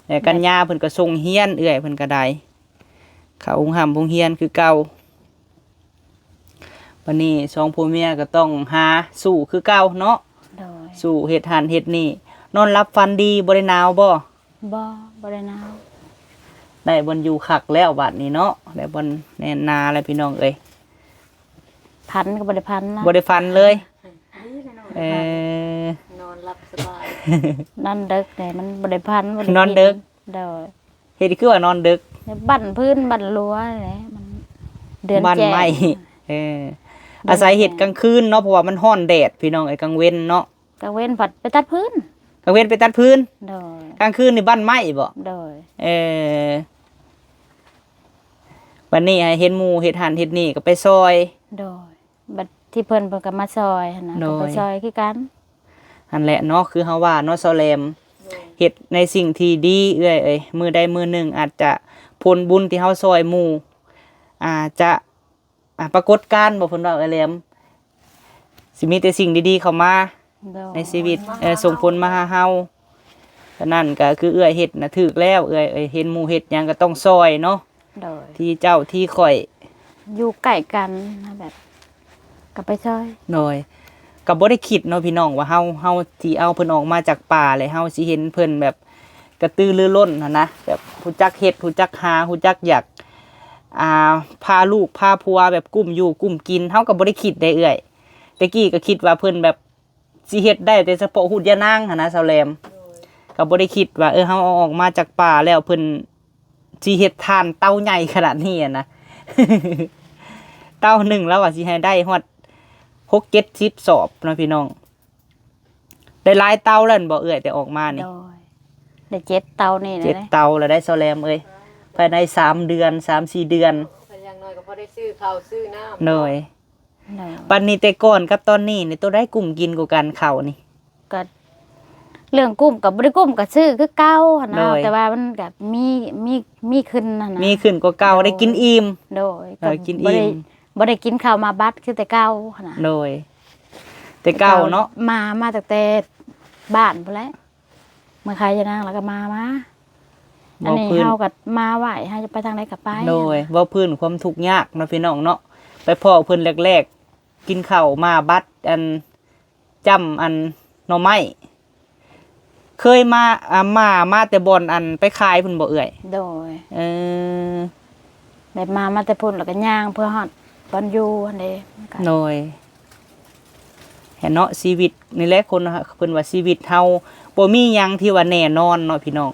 ແລ້ວກັນຍາເພິ່ນກໍສົ່ງຮຽນ ເອື້ອຍເພິ່ນກໍໄດ້ເຂົ້າໂຮງຮ່ຳໂຮງຮຽນຄືເກົ່າ. ບັດນີ້ສອງຜົວເມຍກໍຕ້ອງຫາສູ້ຄືເກົ່າເນາະ. ໂດຍ. ສູ້ເຮັດຫັ້ນເຮັດນີ້. ນອນຫຼັບຝັນດີ ບໍ່ໄດ້ໜາວບໍ່? ບໍ່ ບໍ່ໄດ້ໜາວ. ໄດ້ບ່ອນຢູ່ຄັກແລ້ວບາດນີ້ເນາະ, ໄດ້ບ່ອນແໜ້ນໜາແລ້ວ ພີ່ນ້ອງເອີຍ. ຝັນກໍບໍ່ໄດ້ຝັນນະ. ບໍ່ໄດ້ຝັນເລີຍ. ເອີ ນອນຫຼັບສະບາຍ. ນອນເດິກເດ້ ມັນບໍ່ໄດ້ຝັນ ບໍ່ໄດ້ ນອນເດິກ. ໂດຍ. ເຮັດຄືວ່ານອນເດິກ? ບັ້ນພື້ນບັ້ນລົວແຫຼະ ມັນເດືອນ ບັ້ນ ແຈ້ງ ໄມ້. ເອີ ບັ້ນ ອາໄສເຮັດ ແຈ້ງ ກາງຄືນເນາະ, ເພາະວ່າມັນຮ້ອນແດດ ພີ່ນ້ອງເອີຍ, ກາງເວັນເນາະ. ກາງເວັນພັດໄປຕັດຟືນ. ກາງເວັນໄປຕັດຟືນ? ໂດຍ. ກາງຄືນນີ້ບັ້ນໄມ້ບໍ? ໂດຍ. ເອີ ບັດນີ້ໃຫ້ເຫັນໝູ່ເຮັດຫັ້ນເຮັດນີ້ກໍໄປຊ່ອຍ. ໂດຍ. ບັດທີ່ເພິ່ນ ເພິ່ນກໍມາຊ່ອຍຫັ້ນນະ. ໂດຍ. ກໍໄປຊ່ອຍຄືກັນ. ຫັ້ນແຫຼະເນາະ, ຄືເຮົາວ່າເນາະ ຊາວແຫຼມ. ໂດຍ. ເຮັດໃນສິ່ງທີ່ດີເອື້ອຍເອີຍ, ມື້ໃດມື້ໜຶ່ງອາດຈະ ຜົນບຸນທີ່ເຮົາຊ່ອຍໝູ່ ອາດຈະ ອາ ປາກົດການບໍ ເພິ່ນວ່າ ເອື້ອຍແຫຼມ ຊິມີແຕ່ສິ່ງດີໆເຂົ້າມາ ໂດຍ ໃນຊີວິດ ເອີ ສົ່ງຜົນມາຫາເຮົາ. ສະນັ້ນກໍຄືເອື້ອຍເຮັດນະຖືກແລ້ວ, ເອື້ອຍເຫັນໝູ່ເຮັດຫຍັງກໍຕ້ອງຊ່ອຍເນາະ. ໂດຍ. ທີ່ເຈົ້າທີ່ຂ້ອຍ ຢູ່ໃກ້ກັນນະ ແບບກໍໄປຊ່ອຍ. ໂດຍ. ກໍບໍ່ໄດ້ຄິດເນາະ ພີ່ນ້ອງ ວ່າເຮົາ ເຮົາຊິເອົາເພິ່ນອອກມາຈາກປ່າ ແລ້ວເຮົາຊິເຫັນເພິ່ນແບບ ກະຕືລືລົ້ນຫັ້ນນະ, ແບບຮູ້ຈັກເຮັດ ຮູ້ຈັກຫາ ຮູ້ຈັກຢາກ ອ່າ ພາລູກພາຜົວແບບກຸ້ມຢູ່ກຸ້ມກິນ. ເຮົາກໍບໍ່ໄດ້ຄິດເດ້ເອື້ອຍ, ແຕ່ກີ້ກໍຄິດວ່າເພິ່ນແບບຊິເຮັດໄດ້ແຕ່ສະເພາະຫູດຢານາງຫັ້ນນະ ຊາວແຫຼມ. ກໍບໍ່ໄດ້ຄິດວ່າ ເອີ ເຮົາເອົາອອກມາຈາກປ່າແລ້ວເພິ່ນຊິເຮັດຖ່ານເຕົາໃຫຍ່ຂະໜາດນີ້ຫັ້ນນະ. ເຕົາໜຶ່ງລາວວ່າຊິໃຫ້ໄດ້ຮອດຫົກເຈັດສິບສອບເນາະ ພີ່ນ້ອງ. ໄດ້ຫຼາຍເຕົາແລ້ວແມ່ນບໍ່ເອື້ອຍ ແຕ່ອອກມານີ້? ໂດຍ ໄດ້ເຈັດເຕົານີ້ແຫຼະ. ເຈັດເຕົາແລ້ວໄດ໋ ຊາວແຫຼມເອີຍ, ພາຍໃນສາມເດືອນ ສາມສີ່ເດືອນ. ຢ່າງໜ້ອຍກໍພໍໄດ້ຊື້ເຂົ້າຊື້ນ້ຳ. ໂດຍ. ໂດຍ. ບັດນີ້ແຕ່ກ່ອນກັບຕອນນີ້ນີ້ ໂຕໃດກຸ້ມກິນກວ່າກັນເຂົ້ານີ້? ກໍເລື່ອງກຸ້ມກໍບໍ່ໄດ້ກຸ້ມ ກໍຊື້ຄືເກົ່າຫັ້ນນະ. ໂດຍ. ແຕ່ວ່າມັນກໍມີ ມີ ມີຂຶ້ນຫັ້ນນະ. ມີຂຶ້ນກວ່າເກົ່າ. ໂດຍ. ໄດ້ກິນອີ່ມ. ໂດຍ. ເອີ ກໍກິນອີ່ມ. ບໍ່ໄດ້ ບໍ່ໄດ້ກິນເຂົ້າໝາກບັດຄືແຕ່ເກົ່າຫັ້ນນະ. ໂດຍ. ແຕ່ເກົ່າເນາະ. ມາ ມາຕັ້ງແຕ່ບ້ານພຸ້ນແຫຼະ, ເມືອຂາຍຢານາງແລ້ວກໍມາ ມາ. ອັນນີ້ເຮົາກໍມາໄວ ເຮົາຈະໄປທາງໃດກໍໄປ. ໂດຍ. ເວົ້າພື້ນຄວາມທຸກຍາກເນາະ ພີ່ນ້ອງເນາະ, ໄປພໍ້ເພິ່ນແລກໆ ກິນເຂົ້າໝາກບັດ ອັນ ຈ້ຳ ອັນ ໜໍ່ໄມ້. ເຄີຍມາ ອ່າ ມາ ມາແຕ່ບ່ອນ ອັນ ໄປຂາຍພຸ້ນບໍ່ເອື້ອຍ? ໂດຍ. ເອີ ແບບມາ ມາແຕ່ພຸ້ນ ແລ້ວກໍຍ່າງເພື່ອຮອດບ່ອນຢູ່ຫັ້ນເດ້. ໂດຍ. ແມ່ນເນາະ ຊີວິດນີ້ແຫຼະ ຄົນເຮົາ ເພິ່ນວ່າຊີວິດເຮົາບໍ່ມີຫຍັງທີ່ວ່າແນ່ນອນເນາະ ພີ່ນ້ອງ,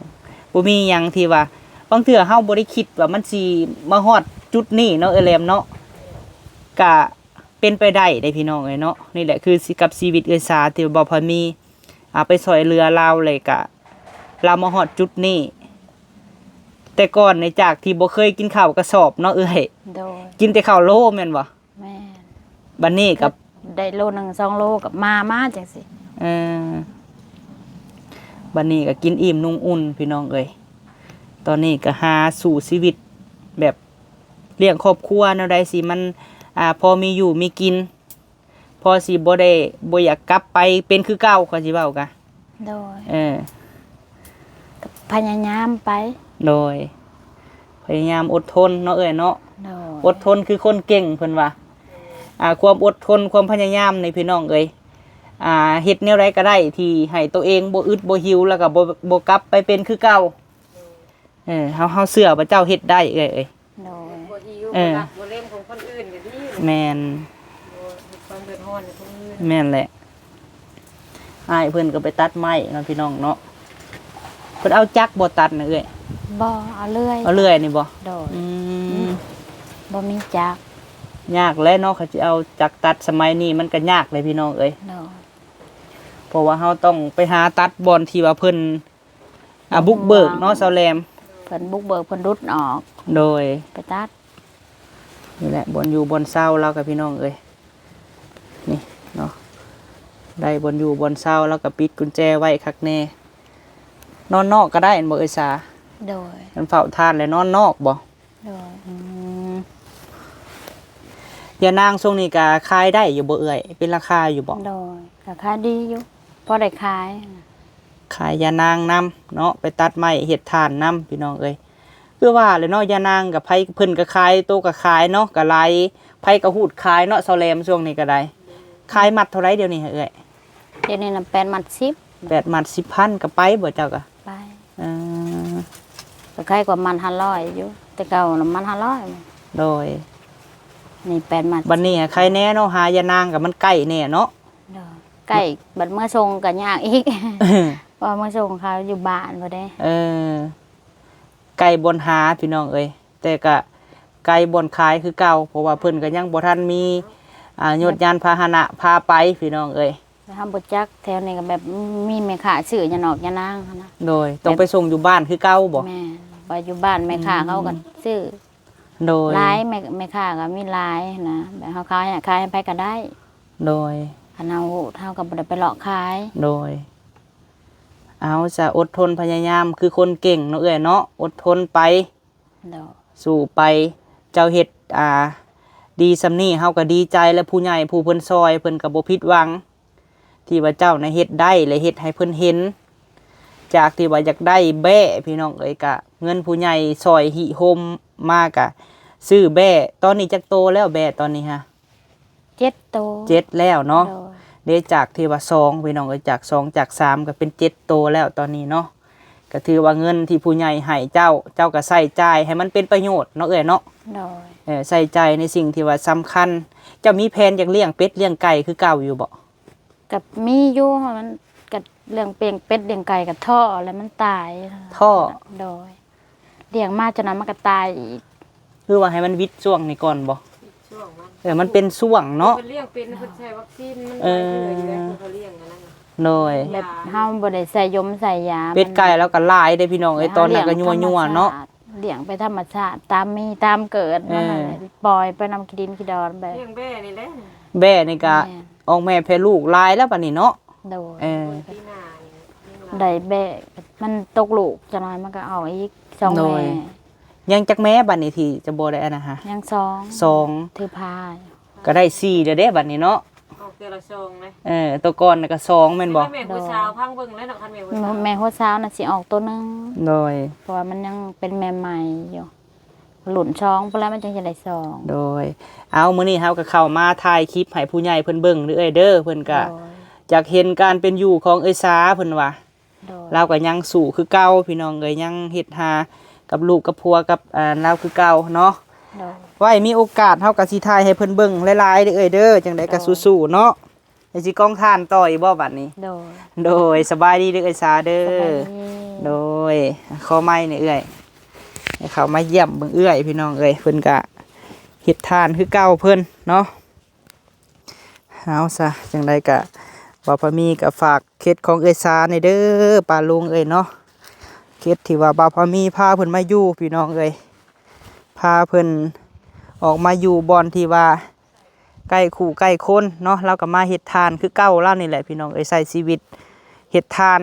ບໍ່ມີຫຍັງທີ່ວ່າ ບາງເທື່ອເຮົາບໍ່ໄດ້ຄິດວ່າມັນຊິມາຮອດຈຸດນີ້ເນາະ ເອື້ອຍແຫຼມເນາະ. ກະ ເປັນໄປໄດ້ເດ້ ພີ່ນ້ອງເອີຍເນາະ. ນີ້ແຫຼະຄືຊິກັບຊີວິດເອື້ອຍສາ ທີ່ວ່າບໍ່ພາມີ ອ່າ ໄປຊ່ອຍເຫຼືອລາວ ແລ້ວກະລາວມາຮອດຈຸດນີ້. ແຕ່ກ່ອນນີ້ ຈາກທີ່ບໍ່ເຄີຍກິນເຂົ້າກະສອບເນາະເອື້ອຍ. ໂດຍ. ກິນແຕ່ເຂົ້າໂລແມ່ນບໍ່? ແມ່ນ. ບັດນີ້ກໍໄດ້ໂລໜຶ່ງ ສອງໂລ ກໍມາ ມາຈັ່ງຊີ້. ເອີ ບັດນີ້ກໍກິນອີ່ມນຸ່ງອຸ່ນ ພີ່ນ້ອງເອີຍ. ຕອນນີ້ກໍຫາສູ້ຊີວິດແບບ ລ້ຽງຄອບຄົວແນວໃດຊິມັນ ອ່າ ພໍມີຢູ່ມີກິນ, ພໍຊິບໍ່ໄດ້ ບໍ່ຢາກກັບໄປເປັນຄືເກົ່າ ຂ້ອຍຊິເວົ້າກະ ໂດຍ ເອີ ພະຍາຍາມໄປ ໂດຍ ພະຍາຍາມອົດທົນເນາະເອື້ອຍເນາະ ໂດຍ ອົດທົນຄືຄົນເກັ່ງເພິ່ນວ່າ ອ່າ ຄວາມອົດທົນ ຄວາມພະຍາຍາມນີ້ພີ່ນ້ອງເອີຍ ອ່າ ເຮັດແນວໃດກໍໄດ້ທີ່ໃຫ້ໂຕເອງບໍ່ອຶດບໍ່ຫິວ ແລ້ວກໍບໍ່ ບໍ່ກັບໄປເປັນຄືເກົ່າ ເອີ ເຮົາ ເຮົາເຊື່ອວ່າເຈົ້າເຮັດໄດ້ເອື້ອຍເອີຍ ໂດຍ ບໍ່ຫິວ ເອີ ບໍ່ລັກບໍ່ເລັມຂອງຄົນອື່ນກໍດີ ແມ່ນ ບໍ່ເຮັດຄວາມເດືອດຮ້ອນໃຫ້ຄົນອື່ນ ແມ່ນແຫຼະ ອ້າຍເພິ່ນກໍໄປຕັດໄມ້ເນາະພີ່ນ້ອງເນາະ ເພິ່ນເອົາຈັກບໍ່ຕັດນະເອື້ອຍ ບໍ່ ເອົາເລື່ອຍ ເອົາເລື່ອຍນີ້ບໍ່ ໂດຍ ອືມ ບໍ່ມີຈັກ ຍາກແຫຼະເນາະ ເຂົາຊິເອົາຈັກຕັດ ສະໄໝນີ້ມັນກໍຍາກເລີຍພີ່ນ້ອງເອີຍ ໂດຍ ເພາະວ່າເຮົາຕ້ອງໄປຫາຕັດບ່ອນທີ່ວ່າເພິ່ນ ອ່າ ບຸກເບີກເນາະ ສາວແຫຼມ ເພິ່ນບຸກເບີກ ເພິ່ນດຸດອອກ ໂດຍ ໄປຕັດ ນີ້ແຫຼະ ບ່ອນຢູ່ບ່ອນເຊົາລາວກະພີ່ນ້ອງເອີຍ ນີ້ເນາະ ໄດ້ບ່ອນຢູ່ບ່ອນເຊົາ ລາວກະປິດກຸນແຈໄວ້ຄັກແນ່ ນອນນອກກໍໄດ້ແມ່ນບໍ່ເອື້ອຍສາ ໂດຍ ຄັນເຝົ້າທ່ານແລ້ວນອນນອກບໍ່ ໂດຍ ອືມ ຢານາງຊ່ວງນີ້ກະຂາຍໄດ້ຢູ່ບໍ່ເອື້ອຍ ເປັນລາຄາຢູ່ບໍ່ ໂດຍ ກະຂາຍດີຢູ່ ພໍໄດ້ຂາຍ ຂາຍຢານາງນຳເນາະ ໄປຕັດໄມ້ເຮັດຖ່ານນຳພີ່ນ້ອງເອີຍ ຄືວ່າແຫຼະເນາະ ຢານາງກໍໃຜເພິ່ນກໍຂາຍ ໂຕກໍຂາຍເນາະ ກໍຫຼາຍ ໃຜກໍຮູດຂາຍເນາະ ສາວແຫຼມ ຊ່ວງນີ້ກໍໄດ້ ຂາຍມັດເທົ່າໃດດຽວນີ້ເອື້ອຍ ດຽວນີ້ນະແປດມັດສິບ ແປດມັດສິບພັນ ກໍໄປບໍ່ເຈົ້າກໍ ໄປ ເອີ ກໍຂາຍກວ່າມັດຫ້າຮ້ອຍຢູ່ ແຕ່ເກົ່ານະມັດຫ້າຮ້ອຍ ໂດຍ ນີ້ແປດມັດ ບັດນີ້ໃຄແນ່ເນາະ ຫາຢານາງກໍມັນໃກ້ແນ່ເນາະ ໂດຍ ໃກ້ ບັດເມືອສົ່ງກໍຍາກອີກ ເພາະວ່າເມືອສົ່ງເຂົາຢູ່ບ້ານພຸ້ນເດ້ ເອີ ໃກ້ບ່ອນຫາພີ່ນ້ອງເອີຍ ແຕ່ກະໄກບ່ອນຂາຍຄືເກົ່າ ເພາະວ່າເພິ່ນກໍຍັງບໍ່ທັນມີ ອ່າ ຍົດຍານພາຫະນະພາໄປພີ່ນ້ອງເອີຍ ເຮົາບໍ່ຈັກ ແຖວນີ້ກໍແບບມີແມ່ຄ້າຊື້ຢານອກຢານາງຫັ້ນນະ ໂດຍ ຕ້ອງໄປສົ່ງຢູ່ບ້ານຄືເກົ່າບໍ່ ແມ່ນ ໄປຢູ່ບ້ານແມ່ຄ້າເຂົາກໍຊື້ ໂດຍ ຫຼາຍ ແມ່ ແມ່ຄ້າກໍມີຫຼາຍຫັ້ນນະ ແບບເຮົາຂາຍ ຂາຍໃຫ້ໃຜກໍໄດ້ ໂດຍ ຄັນເຮົາຮູ້ ເຮົາກໍບໍ່ໄດ້ໄປເລາະຂາຍ ໂດຍ ເອົາຊະ ອົດທົນພະຍາຍາມຄືຄົນເກັ່ງເນາະເອື້ອຍເນາະ ອົດທົນໄປ ໂດຍ ສູ້ໄປ ເຈົ້າເຮັດ ອ່າ ດີສ່ຳນີ້ ເຮົາກໍດີໃຈ ແລະ ຜູ້ໃຫຍ່ຜູ້ເພິ່ນຊ່ອຍ ເພິ່ນກໍບໍ່ຜິດຫວັງ ທີ່ວ່າເຈົ້ານະເຮັດໄດ້ ແລະ ເຮັດໃຫ້ເພິ່ນເຫັນ ຈາກທີ່ວ່າຢາກໄດ້ແບ້ ພີ່ນ້ອງເອີຍ ກະເງິນຜູ້ໃຫຍ່ຊ່ອຍຫິໂຮມມາ ກະຊື້ແບ້ ຕອນນີ້ຈັກໂຕແລ້ວ ແບ້ຕອນນີ້ຫະ? ເຈັດໂຕ ເຈັດແລ້ວເນາະ ໂດຍ ເດ້ ຈາກທີ່ວ່າສອງ ພີ່ນ້ອງເອີຍ ຈາກສອງ ຈາກສາມ ກໍເປັນເຈັດໂຕແລ້ວຕອນນີ້ເນາະ ກໍຖືວ່າເງິນທີ່ຜູ້ໃຫຍ່ໃຫ້ເຈົ້າ ເຈົ້າກໍໃຊ້ຈ່າຍໃຫ້ມັນເປັນປະໂຫຍດເນາະເອື້ອຍເນາະ ໂດຍ ເອີ ໃຊ້ຈ່າຍໃນສິ່ງທີ່ວ່າສຳຄັນ ເຈົ້າມີແຜນຢາກລ້ຽງເປັດລ້ຽງໄກ່ຄືເກົ່າຢູ່ບໍ່? ກໍມີຢູ່ ມັນກໍລ້ຽງເປັດລ້ຽງໄກ່ກໍທໍ້ ແລ້ວມັນຕາຍ ທໍ້ ໂດຍ ລ້ຽງມາຈົນວ່າມັນກໍຕາຍອີກ ຄືວ່າໃຫ້ມັນຫວິດຊ່ວງນີ້ກ່ອນບໍ່? ເອີ ມັນເປັນຊ່ວງເນາະ ເພິ່ນລ້ຽງເປັນ ເພິ່ນໃສ່ວັກຊີນ ມັນຫຼາຍເທື່ອຢູ່ແລ້ວ ເອີ ເພິ່ນກໍລ້ຽງອັນນັ້ນ ໂດຍ ແບບເຮົາບໍ່ໄດ້ໃສ່ຢົມໃສ່ຢາ ເປັດໄກ່ລາວກໍຫຼາຍເດ້ພີ່ນ້ອງເອີຍ ຕອນນັ້ນກໍຍົວໆເນາະ ລ້ຽງໄປທຳມະຊາດ ຕາມມີຕາມເກີດ ເອີ ມັນນັ້ນແຫຼະ ປ່ອຍໄປນຳຂີ້ດິນຂີ້ດອນ ແບບລ້ຽງແບ້ນີ້ແຫຼະ ແບ້ນີ້ກໍ ແມ່ນ ອອກແມ່ແຜ່ລູກຫຼາຍແລ້ວບັດນີ້ເນາະ ໂດຍ ເອີ ປີໜ້ານີ້ຍັງຫຼາຍ ໄດ້ແບ້ ມັນຕົກລູກຈັກໜ້ອຍມັນກໍອອກອີກສອງ ໂດຍ ແມ່ ຍັງຈັກແມ່ບັດນີ້ທີ່ຈະບໍ່ໄດ້ອັນນະຫະ? ຍັງສອງ ສອງ ຖືພາ ກໍໄດ້ສີ່ແລ້ວເດ້ບັດນີ້ເນາະ ອອກເທື່ອລະສອງເດ້ ເອີ ໂຕກ່ອນນະກໍສອງແມ່ນບໍ່? ແມ່ຫົວສາວ ໂດຍ ພັງເບິ່ງແລ້ວເນາະ ຄັນແມ່ຫົວສາວ ແມ່ຫົວສາວນະຊິອອກໂຕໜຶ່ງ ໂດຍ ເພາະວ່າມັນຍັງເປັນແມ່ໃໝ່ຢູ່ ລຸ້ນສອງພຸ້ນແຫຼະ ມັນຈັ່ງຊິໄດ້ສອງ ໂດຍ ເອົາ ມື້ນີ້ເຮົາກໍເຂົ້າມາຖ່າຍຄລິບໃຫ້ຜູ້ໃຫຍ່ເພິ່ນເບິ່ງເດີ້ເອື້ອຍເດີ້ ເພິ່ນກໍ ໂດຍ ຢາກເຫັນການເປັນຢູ່ຂອງເອື້ອຍສາ ເພິ່ນວ່າ ໂດຍ ລາວກໍຍັງສູ້ຄືເກົ່າພີ່ນ້ອງເອີຍ ຍັງເຮັດຫາກັບລູກກັບຜົວກັບ ອ່າ ລາວຄືເກົ່າເນາະ ໂດຍ ໄວ້ມີໂອກາດເຮົາກໍຊິຖ່າຍໃຫ້ເພິ່ນເບິ່ງຫຼາຍໆເດີ້ເອື້ອຍເດີ້ ຈັ່ງໃດກໍ ໂດຍ ສູ້ໆເນາະ ແລ້ວຊິກອງຖ່ານຕໍ່ອີກບໍ່ບັດນີ້? ໂດຍ ໂດຍ ສະບາຍດີເດີ້ເອື້ອຍສາເດີ້ ສະບາຍດີ ໂດຍ ຂໍໄມແດ່ເອື້ອຍ ໃຫ້ເຂົ້າມາຢ້ຽມເບິ່ງເອື້ອຍ ພີ່ນ້ອງເອີຍ ເພິ່ນກະເຮັດຖ່ານຄືເກົ່າເພິ່ນເນາະ ເອົາຊະ ຈັ່ງໃດກະ ບ່າວພາມີກະຝາກເຂດຂອງເອື້ອຍສາແດ່ເດີ້ ປ້າລຸງເອີຍເນາະ ເຂດທີ່ວ່າບ່າວພາມີພາເພິ່ນມາຢູ່ ພີ່ນ້ອງເອີຍ ພາເພິ່ນອອກມາຢູ່ບ່ອນທີ່ວ່າ ໃກ້ຄູ່ໃກ້ຄົນເນາະ ລາວກໍມາເຮັດຖ່ານຄືເກົ່າລາວນີ້ແຫຼະ ພີ່ນ້ອງເອີຍ ໃຊ້ຊີວິດເຮັດຖ່ານ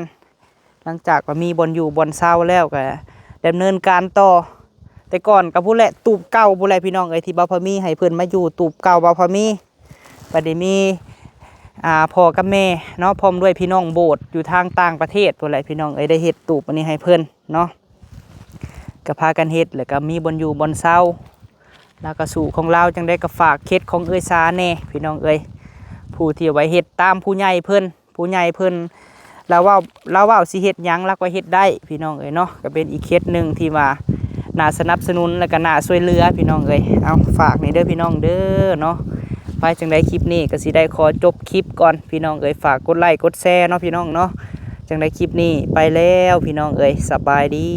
ຫຼັງຈາກວ່າມີບ່ອນຢູ່ບ່ອນເຊົາແລ້ວ ກໍດຳເນີນການຕໍ່ ແຕ່ກ່ອນກໍພຸ້ນແຫຼະ ຕູບເກົ່າພຸ້ນແຫຼະ ພີ່ນ້ອງເອີຍ ທີ່ບ່າວພາມີໃຫ້ເພິ່ນມາຢູ່ ຕູບເກົ່າບ່າວພາມີ ບັດນີ້ມີ ອ່າ ພໍ່ກັບແມ່ເນາະ ພ້ອມດ້ວຍພີ່ນ້ອງໂບດຢູ່ທາງຕ່າງປະເທດພຸ້ນແຫຼະ ພີ່ນ້ອງເອີຍ ໄດ້ເຮັດຕູບອັນນີ້ໃຫ້ເພິ່ນເນາະ ກໍພາກັນເຮັດ ແລ້ວກໍມີບ່ອນຢູ່ບ່ອນເຊົາ ລາວກໍສູ້ຂອງລາວ. ຈັ່ງໃດກໍຝາກເຂດຂອງເອື້ອຍສາແດ່ ພີ່ນ້ອງເອີຍ ຜູ້ທີ່ໄວ້ເຮັດຕາມຜູ້ໃຫຍ່ເພິ່ນ ຜູ້ໃຫຍ່ເພິ່ນ ລາວເວົ້າ ລາວເວົ້າຊິເຮັດຫຍັງ ລາວກໍເຮັດໄດ້ ພີ່ນ້ອງເອີຍເນາະ. ກໍເປັນອີກເຂດໜຶ່ງທີ່ວ່າໜ້າສະໜັບສະໜູນ ແລ້ວກໍໜ້າຊ່ວຍເຫຼືອ ພີ່ນ້ອງເອີຍ. ເອົາ ຝາກນີ້ເດີ ພີ່ນ້ອງເດີເນາະ. ໄປ ຈັ່ງໃດຄລິບນີ້ກໍຊິໄດ້ຂໍຈົບຄລິບກ່ອນ ພີ່ນ້ອງເອີຍ. ຝາກກົດໄລກົດແຊເນາະ ພີ່ນ້ອງເນາະ. ຈັ່ງໃດຄລິບນີ້ໄປແລ້ວ ພີ່ນ້ອງເອີຍ ສະບາຍດີ.